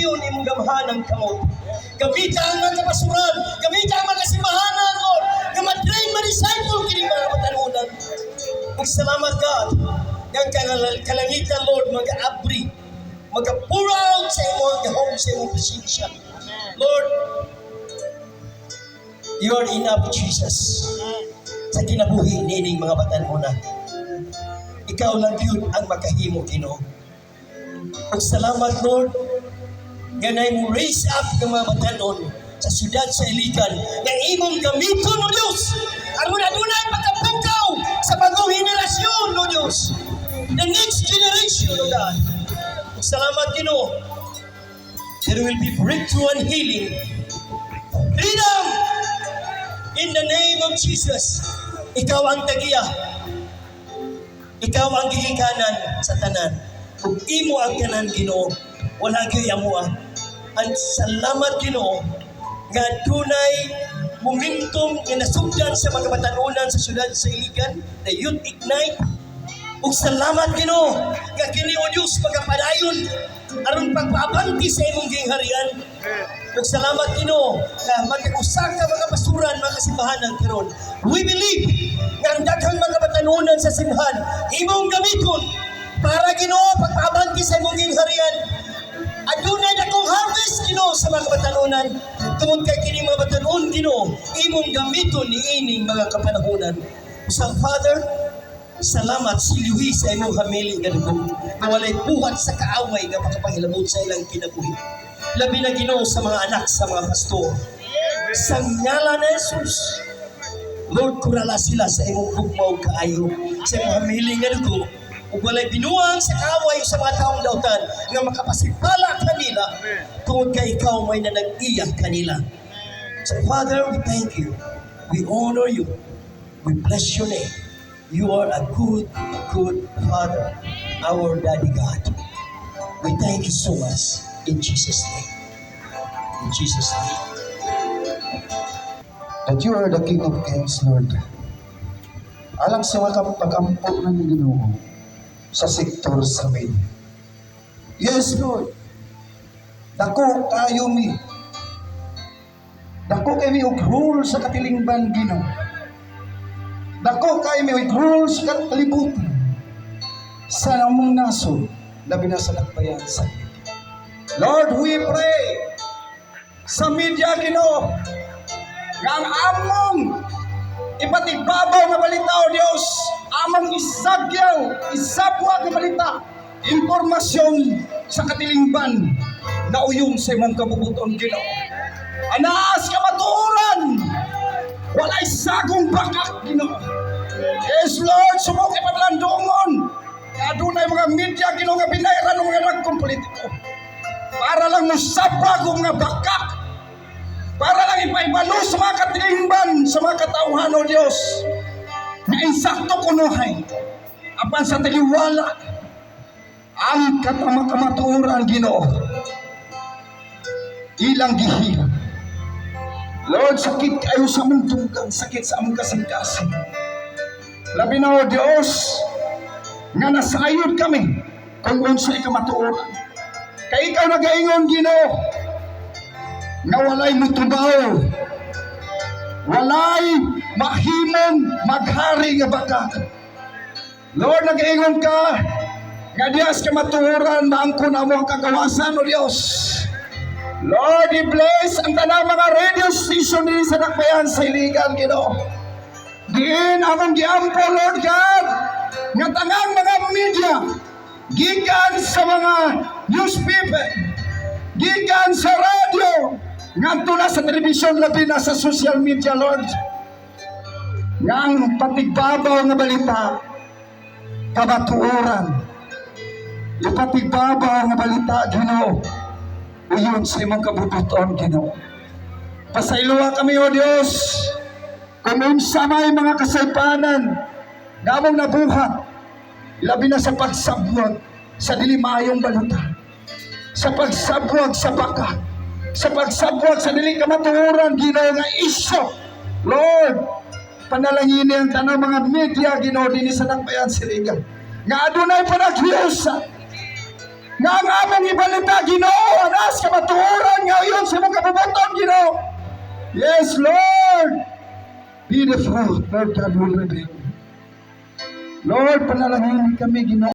Higayon imong gamhanang kamot. Gamita ang mga pastoran, gamita ang mga simbahanan, Lord, nga ma-train, ma-disciple kini mga batanunan. Ug salamat, God, nga ang kalangitan, Lord, mag-abri, mag-pour out sa imong gahom, sa imong presensya. Lord, you are enough, Jesus, sa kinabuhi nining mga batanunan. Ikaw lang yun ang makahimo, Ginoo. Ug salamat, Lord, nga nay mo raise up ng mga batanon sa syudad sa Iligan nga imong gamiton, O Diyos, aron adunay pagkapukaw sa bagong henerasyon, O Diyos. The next generation, O God. Ug salamat, Ginoo. There will be breakthrough and healing. Freedom! In the name of Jesus. Ikaw ang tagiya. Ikaw ang gigikanan sa tanan. Ug imo ang tanan, Ginoo. Wala gyud amoa. Ang salamat, Ginoo, nga dunay momentum nga nasugdan sa mga batanunan sa syudad sa Iligan, the Youth Ignite. Ug salamat, Ginoo, nga kini, O Dios, magapadayon aron pagpaabante sa imong gingharian. Ug salamat, Ginoo, nga matag usa ka mga pastoran, mga kasimbahanan karon. We believe nga ang daghang mga batanunan sa simbahan imong gamiton para, Ginoo, pagpaabante sa imong gingharian. Adunay dakong harvest, Ginoo, sa mga batanunan tungod kay kini mga batanon, Ginoo, imong gamiton niining mga kapanahonan. Sa Father, salamat silyuhi sa imong hamili nga dugo nga walay buhat sa kaaway nga makapangilabot sa ilang kinabuhi. Labi na, Ginoo, sa mga anak sa mga pastor. Sa ngalan ni Jesus, Lord, kurala sila sa imong gugma ug kaayo, sa imong hamili nga dugo, ug walay binuang sa kaaway sa mga taong dautan nga makapasipala kanila tungod kay ikaw may nanag-iya kanila. So Father, we thank you. We honor you. We bless your name. You are a good, good Father, our Daddy God. We thank you so much in Jesus' name. In Jesus' name. That you are the King of Kings, Lord. Alang sa mga pag-ampo ng Ginoo sa sektor sa media. Yes, Lord. Dako kayo mi. Dako kay mi og role sa katilingban, Ginoo. Dako kay mi og role sa kalibutan. Sa among nasod, labi na sa dakbayan sa media. Lord, we pray sa media, Ginoo, nga ang among ipatigbabaw nga balita, O Dios, among isagyaw, isabwag nga balita, impormasyon sa katilingban na uyon sa imong kabubuton, Ginoo. Anaas kamatuoran, walay sagong bakak, Ginoo. Yes, Lord, subok ipalandungon. Adunay mga media, Ginoo, nga binayran ng mga dagkong politiko para lang musabwag og mga bakak, para lang ipaibalo sa mga katilingban, sa mga katauhan, O Diyos, nga insakto kunuhay. Apan sa taliwala ang katama kamatuoran, Ginoo, ilang gihila. Lord, sakit kayo sa among dunggan, sakit sa among kasing-kasing. Labi na, O Diyos, nga nasayod kami kung unsay kamatuoran. Kay ikaw nagaingon, Ginoo, nga walay mutubaw, walay mahimong maghari nga bakak. Lord, nagaingon ka nga diha sa kamatuoran maangkon amo ang kagawasan, O Dios. Lord, i-bless ang tanang mga radio station diri sa Dakbayan sa Iligan, Ginoo. Diin among giampo, Lord God, nga tanang mga media, gikan sa mga newspaper, gikan sa radyo, ngadto na sa telebisyon, labi na sa social media, Lord, nga ang patigbabaw nga balita, kamatuoran. Ipatigbabaw nga balita, Ginoo, uyon sa imong kabubuton, Ginoo. Pasayloa kami, O Dios, kung unsa may mga kasaypanan nga among nabuhat, labi na sa pagsabwag sa dili maayong balita, sa pagsabwag sa baka, sa pagsabwag sa dili kamatuoran, Ginoo, nga isyo. Lord, panalangini ang tanang mga media, Ginoo, dinhi sa Dakbayan sa Iligan, nga adunay panaghiusa. Nga ang among ibalita, Ginoo, anas kamatuoran nga ayon sa imong kabubut-on, Ginoo. Yes, Lord. Be the fruit, Lord God, will reveal. Lord, panalangin kami, Ginoo.